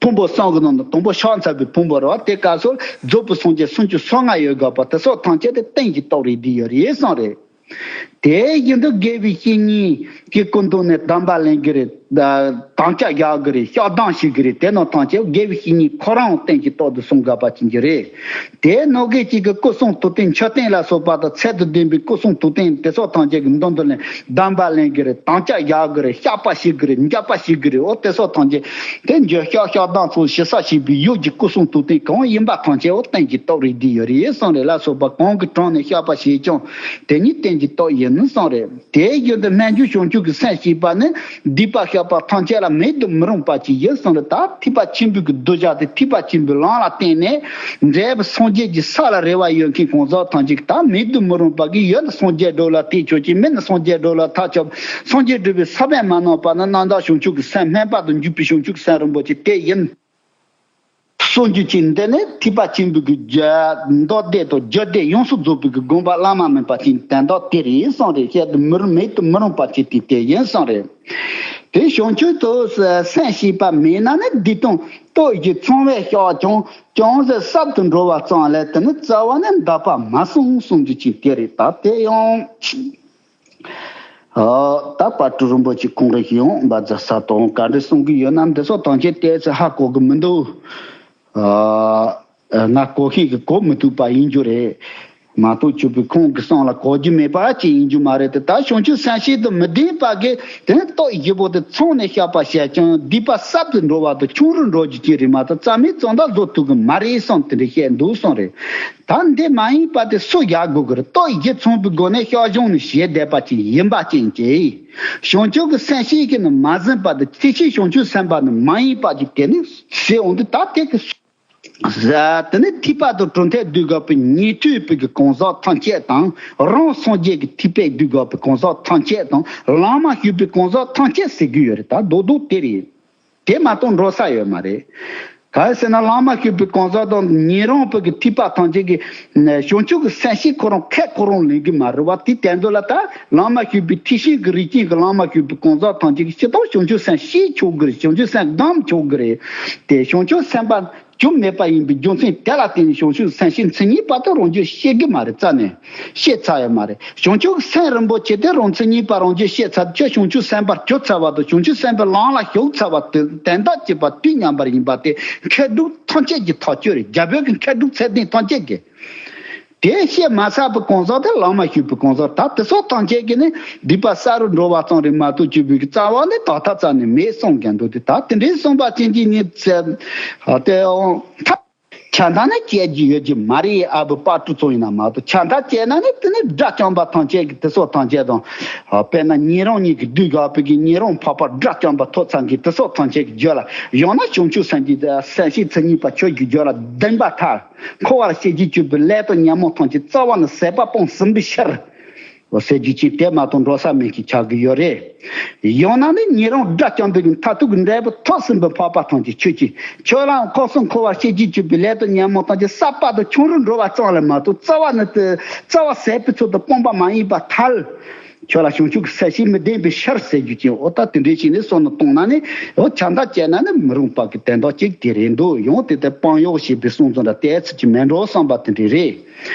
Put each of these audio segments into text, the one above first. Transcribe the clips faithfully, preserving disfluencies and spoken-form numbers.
ཕུང་པོ་གསུམ་གྱི་ནང་དུ་དང་པོ་ཕྱག་འཚལ་བའི་ཕུང་པོ་རེད་བ། དེ་སྐབས་སུ་རྫོགས་པའི་སངས་རྒྱས་སུམ་ཅུ་སོ་ལྔ་ཡོད་དགོས་པ་དེ་སོགས་ཐམས་ཅད་དེ་རྟེན་གྱི་རྟོགས་རིགས་འདི་ཡོད་རེད་གསུངས་རེད། དེ་བཞིན་དུ་དགེ་བའི་བཤེས་གཉེན་གྱི་སྐུ་མདུན་ནས་གདམས་པ་ལེན་གྱི་རེད། དམ་བཅའ་བཞག་གི་རེད། བཤགས་སྡོམ་ཞུ་གི་རེད། དེ་རྣམས་ཐམས་ཅད་དགེ་བའི་བཤེས་གཉེན་ཁོ་རང་རྟེན་གྱི་རྟོགས་དུ་གསུང་དགོས་པ་ཅན་གྱི་རེད། དེ་ནང་གི་གཅིག་གི་སྐུ་གསུང་ཐུགས་རྟེན་མཆོད་རྟེན་ལ་སོགས་པ་དང་ཚད་དང་ལྡན་པའི་སྐུ་གསུང་ཐུགས་རྟེན་དེ་སོགས་ཐམས་ཅད་ཀྱི་མདུན་དུ་ནས་གདམས་པ་ལེན་གྱི་རེད། དམ་བཅའ་བཞག་གི་རེད། བཤགས་པ་ཞུ་གི་རེད། འཇོག་པ་ཞུ་གི་རེད། འོ་དེ་སོགས་ཐམས་ཅད་དེ་འཇོག་བཤགས་བཤགས་སྡོམ་སོགས་ཞུ་ས་ཞུས་པའི་ཡུལ་གྱི་སྐུ་གསུང་ཐུགས་རྟེན་གང་ཡིན་པ་ཐམས་ཅད་འོ་རྟེན་གྱི་རྟོགས་རིགས་འདི་ཡོད་རེད་གསུངས་རེད་ལ་སོགས་པ། གང་གི་དྲུང་ནས་བཤགས་པ་ཞུས་ཀྱང་དེ་ཉིད་རྟེན་གྱི་རྟོགས་ཡིན་གསུངས་རེད། དེ་བཞིན་དུ་སྨན་བཅོས་བྱང་ཆུབ་ཀྱི་སེམས་ཞེས་པ་ནི་སྡིག་པ་བཤགས་པ་ཐམས་ཅད་ལ་མེད་དུ་མི་རུང་བ་ཅིག་ཡིན་གསུངས་རེད། ད་ཐེག་པ་ཆེན་པོའི་གི་གདུལ་བྱ་དེ་ཐེག་པ་ཆེན་པོའི་ལམ་ལ་བརྟེན་ནས་འབྲས་བུ་སངས་རྒྱས་ཀྱི་ས་ལ་རེ་བ་ཡོད་མཁན་གང་ཟག་ཐམས་ཅད་ཀྱིས་ད་མེད་དུ་མི་རུང་བ་གི་ཡོད་ན་སངས་རྒྱས་འགྲོ་ལ་ཐེག་ཆོག་ཅིང་མེད་ན་སངས་རྒྱས་འགྲོ་ལ་ཐར་ཆོག་སངས་རྒྱས་འགྲོ་བའི་ས་བོན་མ་གནང་བ་ན་རྣམ་དག་བྱང་ཆུབ་ཀྱི་སེམས་སྨོན་པ་དང་འཇུག་པའི་བྱང་ཆུབ་སེམས་རིན་པོ་ཆེ་དེ་ཡིན། གསུང་རྒྱུ་ཅན་འདི་ནི་ཐེག་པ་ཆེན་པོའི་གི་རྒྱུ་མདོ་སྡེ་དང་རྒྱུད་སྡེ་ཡོངས་སུ་རྫོགས་པའི་གི་དགོངས་པ་བླ་ན་མེད་པ་ཅན་དོན་དག་དེ་རེད་གསུངས་རེད། བཤད་དུ་མི་རུང་མེད་དུ་མི་རུང་བ་ཅན་དེ་དེ་ཡིན་གསུངས་རེད། དེ་བྱང་ཆུབ་ཏུ་སེམས་བསྐྱེད་པ་མེད་ན་ནི་སྡིག་ལྟུང་སྟོབས་ཀྱིས་ཚང་བས་བཤགས་ཀྱང་ཅུང་ཟད་སྲབ་ཏུ་འགྲོ་བ་ཙམ་ལས་དེ་ནི་རྩ་བ་ནི་འདག་པ་མ་གསུངས་གསུང་རྒྱུ་ཅན་དེ་རེད། ད་དེ་ཡང་། ཨ། ད་དཔལ་སྤྲུལ་རིན་པོ་ཆེ་ཁོང་རང་ཡང་བཛྲ་ས་དང་ག་འདྲ་གསུང་གི་ཡོད་ན་འདི་ཚོ་ཐམས་ཅད་ཏོག་ཙམ་ཧ་གོ་གི་མི་འདུག་ཨ། ང་གོ་ཤེས་ཀྱི་གོ་མི་ཐུབ་པ་ཡིན་རྒྱུ་རེད། མ་གཏོགས་ཆོས་པའི་ཁོང་གི་གསུང་ལ་གོ་རྒྱུ་མེད་པ་ཅིག་ཡིན་རྒྱུ་མ་རེད་དེ། ད་བྱང་ཆུབ་སེམས་བསྐྱེད་དང་མི་ལྡན་པ་གི་དེ་ནི་སྟོབས་བཞི་པོ་དེ་ཚང་ནས་བཤགས་པ་བྱས་ཀྱང་སྡིག་པ་སྲབ་ཏུ་འགྲོ་བ་དང་ཆུང་རུ་འགྲོ་རྒྱུ་ཅིག་རེད་མ་གཏོགས་རྩ་མེད་ཙམ་དུ་བཟོ་ཐུབ་གི་མ་རེད་བསམ་དེ་འདྲ་བཤད་འདུག་གསུངས་རེད། ད་འདི་མ་ཡིན་པ་དེ་སུ་ཡག་དགོས་ཀྱི་རེད། སྟོབས་བཞི་ཚང་བའི་སྒོ་ནས་བཤགས་སྦྱང་ནི་བྱེད་བསྡད་པ་ཅིག་ཡིན་པ་ཅན་གྱི། བྱང་ཆུབ་ཀྱི་སེམས་བསྐྱེད་ཀྱི་ནི་མ་ཟིན་པ་དེ་ཐེག་ཆེན་བྱང་ཆུབ་སེམས་དཔའ་ནི་མ་ཡིན་པ་ཅིག་དེ་ནི་ཟེར་འོང་དུས་ད་དེ་གི་ཟ་དེ་ནི་ཐེག་པ་དང་གྲུབ་མཐས་བསྡུས་དགོས་པའི་ཉན་ཐོས་པའི་གི་གང་ཟག་ཐམས་ཅད་དང་རང་སངས་རྒྱས་ཀྱི་ཐེག་པས་བསྡུས་དགོས་པའི་གང་ཟག་ཐམས་ཅད་དང་བླ་མ་ཞུས་པའི་གང་ཟག་ཐམས་ཅད་ཟེར་གི་ཡོད་རེད། ད་རྡོག་རྡོག་དེ་རེད། དེ་མ་གཏོགས་འགྲོ་ས་ཡོད་མ་རེད། གང་ཟེར་ན་བླ་མ་ཞུས་པའི་གང་ཟག་དང་ཉན་རང་བོད་ཀྱི་ཐེག་པ་ཐམས་ཅད་ཀྱི་བྱང་ཆུབ་ཀྱི་སེམས་བསྐྱེད་ཁོ་རང་ཁས་ཁོ་རང་ལེན་གྱི་མ་རེད་བ། དེ་དོན་དུ་ལ་ད་བླ་མ་ཞུས་པའི་ཐེག་ཆེན་གྱི་རིགས་ཅན་གྱི་བླ་མ་ཞུས་པའི་གང་ཟག་ཐམས་ཅད་ཀྱི་སྤྱི་ལྟར་བྱང་ཆུབ་སེམས་བསྐྱེད་ཆོག་གི་རེད། བྱང་ཆུབ་སེམས་སྒོམ་ཆོག་གི་རེད། དེ་བྱང་ཆུབ་སེམས་དཔའ་རྒྱུ་མེད་པ་ཡིན་པའི་རྒྱུ་མཚན་དེ་ལ་བརྟེན་ནས་བྱང་ཆུབ་སེམས་བསྐྱེད་མཚན་ཉིད་པ་དེ་རང་རྒྱུད་བཤད་གི་མ་རེད། རྩ་ནས་བཤད་ཚར་ཡོད་མ་རེད། བྱང་ཆུབ་སེམས་རིན་པོ་ཆེ་དེ་རང་མཚན་ཉིད་པ་རང་རྒྱུད་བཤད་ཚར། ཁྱོད་བྱང་ཆུབ་སེམས་དཔར་གྱུར་ཚར་བ་དང་བྱང་ཆུབ་སེམས་དཔའི་ལམ་ལ་ཞུགས་ཚར་བ་དེ་དོན་དག་གཅིག་པ་དུས་མཉམ་པར་ཡིན་པ་དེ་མཁས་གྲུབ་ཐམས་ཅད་ཀྱི་ཐག་གཅོད་རེད། རྒྱ་བོད་ཀྱི་མཁས་གྲུབ་ཚད་ལྡན་ཐམས་ཅད་ཀྱི། དེ་བཤད་མ་ཚར་བའི་གང་ཟག་དེ་བླ་མ་ཞུས་པའི་གང་ཟག་ད་དེ་སོགས་ཐམས་ཅད་ཀྱི་ནི་སྡིག་པ་བསགས་རུ་འགྲོ་བ་ཙམ་རེད་མ་གཏོགས་ཆོས་པའི་རྩ་བ་ནི་དག་ཐབས་རྩ་ནས་མེད་གསུང་མཁན་འདུག་དེ་ད་དེ་འདྲའི་གསུངས་པ་ཅན་གྱི་ཉིད་ཚེ་དེ་འོང་ཐབས། ཆ་འདྲ་ནི་བྱེད་རྒྱུ་ཡོད་ཀྱི་མ་རེད། ཨ་བུ་དཔལ་སྤྲུལ་ཚོ་ཡིན་ན་མ་གཏོགས་ཆ་འདྲ་བྱས་ན་ནི་དེ་ནི་དགྲ་བཅོམ་པ་ཐམས་ཅད་ཀྱི་དེ་སོགས་ཐམས་ཅད་དང་། དཔེར་ན་ཉན་རང་ཉིད་ཀྱི་བདུད་དགའ་བོ་གི་ཉན་རང་འཕགས་པ་དགྲ་བཅོམ་པ་ཐོབ་ཚར་མཁན་དེ་སོགས་ཐམས་ཅད་ཀྱི་རྒྱུད་ལ་ཡང་ན་བྱང་ཆུབ་སེམས་ཀྱི་སེམས་བསྐྱེད་མཚན་ཉིད་པ་ཆོས་ཀྱི་རྒྱུད་ལ་གདེང་པ་ཐལ། འཁོར་བར་ཤེས་བྱའི་སྤྱོད་པའི་ལས་དང་ཉོན་མོངས་ཐམས་ཅད་རྩ་བ་ནས་ཟད་པ་སྤངས་ཟིན་པའི་ཕྱིར། འོ་ཟེར་རྒྱུ་ཅིག་དེ་མ་གཏོགས་འགྲོ་ས་མེད་ཅིག་ཆགས་ཀྱི་ཡོད་རེད། ཡང་ན་ནི་ཉན་རང་དགྲ་བཅོམ་པའི་མཐར་ཐུག་གི་འབྲས་བུ་ཐོབ་ཟིན་པའི་འཕགས་པ་ཐམས་ཅད་ཁྱོད་ཀྱིས་ཁྱོད་རང་འཁོར་གསུམ་འཁོར་བར་ཤེས་བྱའི་སྤྱོད་པའི་ལས་དང་ཉོན་མོངས་ཐམས་ཅད་བསགས་པ་དང་ཆུང་རུ་འགྲོ་བ་ཙམ་ལས་མ་གཏོགས་རྩ་བ་ནས་དེ་རྩ་བ་ཟད་པའི་ཚུལ་དུ་སྤངས་པ་མ་ཡིན་པར་ཐལ། ཁྱོད་ལ་བྱང་ཆུབ་ཀྱི་སེམས་བསྐྱེད་མི་ལྡན་པའི་ཕྱིར་ཟེར་རྒྱུ་ཅན། འོ་ད་དེ་འདྲའི་ཞིག་ནི་བསམ་བློ་གཏོང་ན་ནི་འོ་ཆ་འདྲ་བྱས་ན་ནི་མི་རུང་བ་གི་དོན་དག་ཅིག་དེ་རེད་འདུག་ཡང་དེ་ལྟར་སྤང་གཡོག་ཞེས་པའི་གསུང་ཙམ་འདྲ་དེ་ཚིག་གཅིག་མེད་འགྲོ་བསམ་པ་དེ་འདྲ་རེད།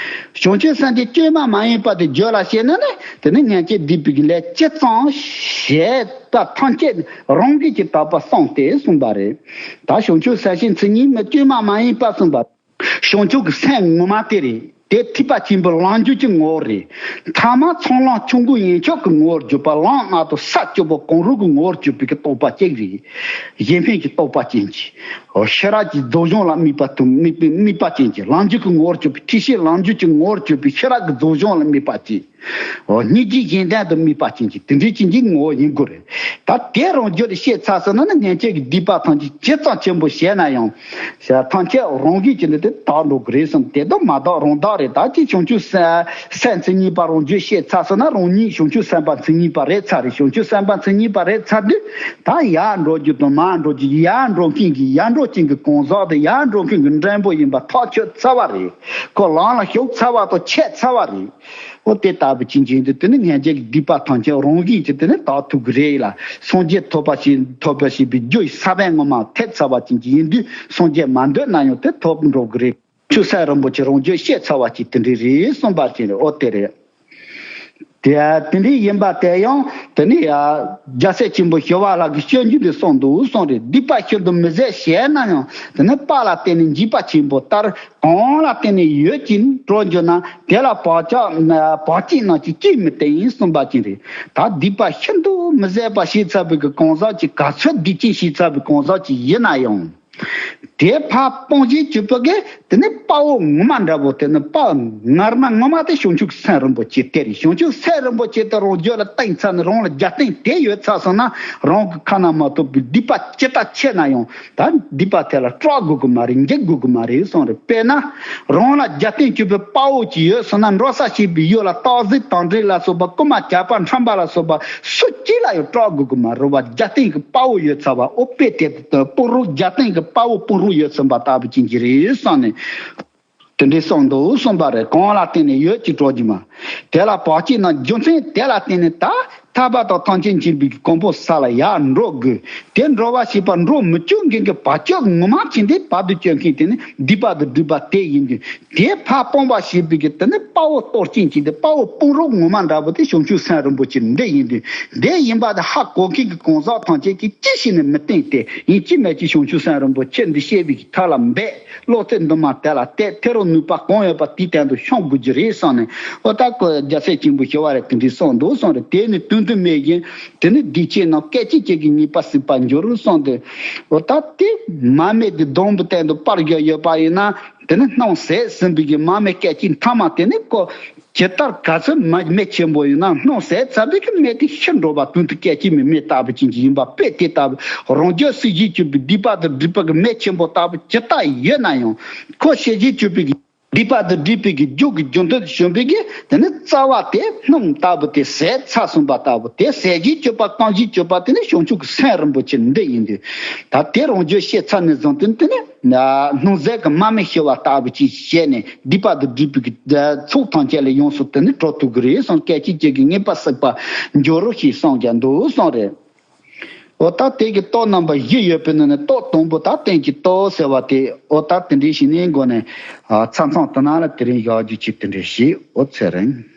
བྱང་ཆུབ་སེམས་བསྐྱེད་བཅོས་མ་མ་ཡིན་པ་དེ་རྒྱུད་ལ་སྐྱེས་ན་ནི་དེ་ནི་ཉན་ཐོས་སྡིག་པའི་ལས་ཅི་ཙམ་བྱས་པ་ཐམས་ཅད་རང་གིས་ཀྱིས་དག་པར་བསམས་ཏེ་གསུངས་པ་རེད། ད་བྱང་ཆུབ་སེམས་བསྐྱེད་མཚན་ཉིད་མི་བཅོས་མ་མ་ཡིན་པ་གསུངས་པ། བྱང་ཆུབ་ཀྱི་སེམས་ངོ་མ་དེ་རེད། དེ་ཐེག་པ་ཆེན་པོའི་ལམ་རྒྱུད་ཀྱི་ངོ་བོ་རེད། ཐ་མ་ཚོགས་ལམ་ཆོས་སྐུ་ཡན་ཆད་ཀྱི་ངོ་བོར་གྱུར་པ་ལམ་ལྔ་དང་ས་བཅུ་པོ་གང་རུང་གི་ངོ་བོར་གྱུར་པའི་གི་རྟོགས་པ་ཅིག་རེད། གཞན་ཕན་གྱི་རྟོགས་པ་ཅན་གྱི། ཤེས་རབ་ཀྱི་རྫོགས་བྱང་ལ་དམིགས་པ་དང་དམིགས་པའི་དམིགས་པ་ཅན་གྱི་ལམ་རྒྱུད་ཀྱི་ངོ་བོར་གྱུར་པའི་ཐེག་ཆེན་ལམ་རྒྱུད་ཀྱི་ངོ་བོར་གྱུར་པའི་ཤེས་རབ་ཀྱི་རྫོགས་བྱང་ལ་དམིགས་པ་ཅན། འོ་སྙིང་རྗེ་གཞན་དོན་དུ་དམིགས་པ་ཅན་གྱི་དེ་འདྲའི་ཅན་གྱི་ངོ་བོ་ཡིན་དགོས་རེད། ད་དེ་རང་རྒྱུད་ལ་ཤེས་ཚར་སོང་ན་ནི་ཉན་ཐོས་ཀྱི་སྡིག་པ་ཐམས་ཅད་ཇི་ཙམ་ཆེན་པོ་བྱས་ན་ཡང་། ཐམས་ཅད་རང་གིས་ཀྱི་ནི་དེ་དག་འགྲོ་གི་རེད་བསམ་དེ་དག་མ་དག་རང་དག་རེད། ད་ཅི་བྱང་ཆུབ་སེམས་མཚན་ཉིད་པ་རང་རྒྱུད་ཤེས་ཚར་སོང་ན་རང་ཉིད་བྱང་ཆུབ་སེམས་དཔའ་མཚན་ཉིད་པ་རེད་ཚར་རེད། བྱང་ཆུབ་སེམས་དཔའ་མཚན་ཉིད་པ་རེད་ཚར་དུས་ད་ཡར་འགྲོ་རྒྱུ་དང་མར་འགྲོ་རྒྱུ། ཡར་འགྲོ་མཁན་གྱི་ཡར་འགྲོ་མཁན་གྱི་གང་ཟག་དང་ཡར་འགྲོ་མཁན་གྱི་འགྲན་པོ་ཡིན་པ་ཐག་ཆོད་ཚར་བ་རེད། ཁོ་ལམ་ལ་ཞུགས་ཚར་བ་དང་ཆད་ཚར་བ་རེད། ཨོ་དེ་ལྟ་བུ་ཅན་གྱི་ཡིན་དུས་དེ་ནི་སྔོན་ཆད་ཀྱི་སྡིག་པ་ཐམས་ཅད་རང་བཞིན་གྱིས་དེ་ནི་དག་ཐུབ་ཀྱི་རེད་ལ། སངས་རྒྱས་ཐོབ་པ་ཞིག་ཐོབ་པ་ཞེས་པའི་རྒྱུ་ཡི་ས་བོན་ངོ་མ་ཐེབས་ཚར་བ་ཅན་གྱི་ཡིན་དུས་སངས་རྒྱས་མ་འདོད་ན་ཡང་དེ་ཐོབ་འགྲོ་གི་རེད། ཆོས་སེམས་རིན་པོ་ཆེ་རང་རྒྱུད་ཤེས་ཚར་བ་ཅིག་དེ་འདྲ་རེད་གསུངས་པ་ཅན་རེད། ཨོ་དེ་རེད། དེ་དེ་འདྲ་ཡིན་པ་དེ་ཡང་དེ་ནི་ཡ་རྒྱལ་སྲས་ཆེན་པོ་ཞི་བ་ལྷ་གིས་སྤྱོད་འཇུག་ཏུ་གསུངས་འདུག་གསུངས་རེད། སྡིག་པ་ཤིན་ཏུ་མི་བཟད་ཞེ་ན་ཡང་དེ་ནི་དཔའ་ལ་བརྟེན་ནས་འཇིགས་པ་ཆེན་པོ་ལྟར། གང་ལ་བརྟེན་ནས་ཡོད་ཅིང་འགྲོ་འགྱུར་ན། དེ་ལ་བག་ཆགས་བག་ཅིག་རྣམས་ཀྱིས་ཅིས་མི་བརྟན་གསུངས་པ་ཅན་རེད། ད་སྡིག་པ་ཤིན་ཏུ་མི་བཟད་པ་བྱས་ཚར་བའི་གི་གང་ཟག་ཅིག་ག་ཚོད་སྡིག་ཅན་བྱས་ཚར་བའི་གང་ཟག་ཅིག་ཡིན་ན་ཡང་། དེ་ཕར་སྤང་བྱེད་ཅིག་པོ་གི་དེ་ནི་དཔའ་བོ་ངོ་མ་འདྲ་པོ་དེ་ནི་དཔའ་ངར་མ་ངོ་མ་དེ་བྱང་ཆུབ་སེམས་རིན་པོ་ཆེ་དེ་རེད། བྱང་ཆུབ་སེམས་རིན་པོ་ཆེ་དེ་རང་རྒྱུད་ལ་བརྟན་ཚར་ནས་རང་ལ་རྒྱབ་རྟེན་དེ་ཡོད་ཚར་སོང་ན་རང་གི་ཁ་ན་མ་ཐོ་བའི་སྡིག་པ་ཇི་ལྟར་ཆེ་ན་ཡང་། ད་སྡིག་པ་དེ་ལ་སྐྲག་དགོས་ཀྱི་མ་རེད། འཇིགས་དགོས་ཀྱི་མ་རེད་གསུངས་རེད། དཔེར་ན། རང་ལ་རྒྱབ་རྟེན་གྱུར་པའི་དཔའ་བོ་ཅིག་ཡོད་སོང་ན་འབྲོག་ས་ཞེས་པའི་ཡུལ་ལ་སྟག་གཟིག་དང་འདྲེ་ལ་སོགས་པ་རྐུན་མ་ཇག་པ་ཁྲམ་པ་ལ་སོགས་པ་སུ་གཅིག་ལ་ཡང་སྐྲག་དགོས་ཀྱི་མ་རེད་བ། རྒྱབ་རྟེན་གྱི་དཔའ་བོ་ཡོད་ཚར་བ། ཨོ་དཔེ་དེ་དཔུང་རོགས་རྒྱབ་རྟེན་གྱི་དཔའ་བོ་དཔུང་རོགས་ཡོད་ཚར་བ་ལྟ་བུ་ཅན་གྱི་རེད་བསམ་ནས། དེ་འདྲའི་གསུངས་འདུག་གསུངས་པ་རེད། གང་ལ་བརྟེན་ནས་ཡོད་ཅིག་འགྲོ་རྒྱུ་མ། དེ་ལ་བག་ཅིག་ན་རྒྱུ་མཚན་དེ་ལ་བརྟེན་ནས་ད་ཐར་པ་དང་ཐམས་ཅད་མཁྱེན་པའི་གོ་འཕང་ས་ལ་ཡར་འགྲོ་དགོས། དེ་འགྲོ་བ་ཞེས་པ་འགྲོ་མི་བཅུག་མཁན་གྱི་བར་ཆད་ངོ་མ་ཅན་དེ་བར་དུ་གཅོད་མཁན་དེ་ནི་སྡིག་པ་དང་སྒྲིབ་པ་དེ་ཡིན་དུས། དེ་ཕར་སྤོང་བ་ཞེས་པའི་གི་དེ་ནི་དཔའ་བོ་གཏོར་སྐྱོན་གྱི་དེ་དཔའ་བོ་དཔུང་རོགས་ངོ་མ་འདྲ་པོ་དེ་བྱང་ཆུབ་སེམས་རིན་པོ་ཆེ་འདི་ཡིན་དུས། འདི་ཡིན་པ་དེ་ཧ་གོ་མཁན་གྱི་གང་ཟག་ཐམས་ཅད་ཀྱིས་ཅི་ཞིག་ནས་མི་བརྟེན་ཏེ་ཡིན་གཅིག་མིན་གཅིག་བྱང་ཆུབ་སེམས་རིན་པོ་ཆེ་འདི་བཤད་པའི་གི་ཐབས་ལ་འབད། བློ་རྩེ་འདུན་མ་དེ་ལ་གཏད། ཐེ་རོ་ནུས་པ་གང་ཡོད་པ་དེའི་སྟེང་དུ་ཤོང་དགོས་རྒྱུ་རེད་བསམ་ནས། ཨོ་ད་ཁོ་རྒྱལ་སྲས་ཆེན་པོ་ཞི་བ་ལྷས་དེ་འདྲའི་གསུངས་འདུག་གསུངས་རེད། དེ་ནི་དོན་དུ་མེད་བཞིན་དེ་ནི་སྡིག་ཅན་རྣམས་སྐད་ཅིག་གཅིག་གིས་ཉེས་པ་སྲིད་པར་འགྱུར་གསུངས་ཏེ། ཨོ་ད་དེ་མར་མེ་དེ་སྡོང་བུ་སྟེང་དུ་སྤར་རྒྱུ་ཡོད་པ་ཡིན་ན་དེ་ནི་སྣང་ཟད་ཟིན་པའི་གི་མར་མེ་སྐད་ཅིག་མཐའ་མ་དེ་ནི་ཁོ། ཇི་ལྟར་ག་ཚོད་མ་མེ་ཆེན་པོ་ཡིན་ན་སྣང་ཟད་ཚར་བའི་གི་མེ་དེ་ཤི་འགྲོ་བ་དོན་དུ་སྐད་ཅིག་མའི་མེ་ལྟ་བུ་ཅན་གྱི་ཡིན་པ་དཔེ་དེ་ལྟ་བུ་རང་རྒྱུད་སྲིད་ཞིའི་གྱུར་པའི་སྡིག་པ་དང་སྒྲིབ་པ་གི་མེ་ཆེན་པོ་ལྟ་བུ་ཇི་ལྟར་ཡོད་ན་ཡང་ཁོ་སྲིད་ཞིའི་གྱུར་པའི་གི་སྡིག་པ་དང་སྒྲིབ་པའི་གི་རྒྱུ་གི་རྒྱུ་མཐུན་དུ་བྱུང་བའི་གི་དེ་ནི་རྩ་བ་དེ་སྣུམ་ལྟ་བུ་དེ་ཟད་ཚར་སོང་བ་ལྟ་བུ་དེ་ཟད་ཞིའི་གྱུར་པ་སྐམ་ཞིའི་གྱུར་པ་དེ་ནི་བྱང་ཆུབ་ཀྱི་སེམས་རིན་པོ་ཆེ་འདི་ཡིན་དུས། ད་དེ་རང་རྒྱུད་ཤེས་ཚར་ནས་བཟུང་སྟེ་དེ་ནི། སྣང་ཟད་ཀྱི་མར་མེ་ཤི་བ་ལྟ་བུ་ཅིག་བྱས་ནས་སྡིག་པ་དང་སྒྲིབ་པའི་གི་ཚོགས་ཐམས་ཅད་ལས་ཡོངས་སུ་དེ་ནི་གྲོལ་ཐུབ་ཀྱི་རེད་གསུངས། སྐད་ཅིག་གཅིག་གིས་ཉེས་པ་སྲིད་པར་འགྱུར་རོ་ཞེས་གསུངས་ཀྱང་འདུག་གསུངས་རེད། འོ་ད་དེ་གི་སྟོབས་རྣམ་པ་བཞི་ཡོད་པའི་ནང་ནས་སྟོབས་དང་པོ་ད་རྟེན་གྱི་སྟོབས་ཟེར་བ་དེ། འོ་ད་དེ་འདྲའི་ཞིག་ནས་འགོ་ནས་ཨ་མཚམས་མཚམས་དེ་ནང་ལ་དེ་རིང་བཞག་རྒྱུ་ཅིག་དེ་འདྲའི་ཞིག་འོ་ཚེ་རིང་།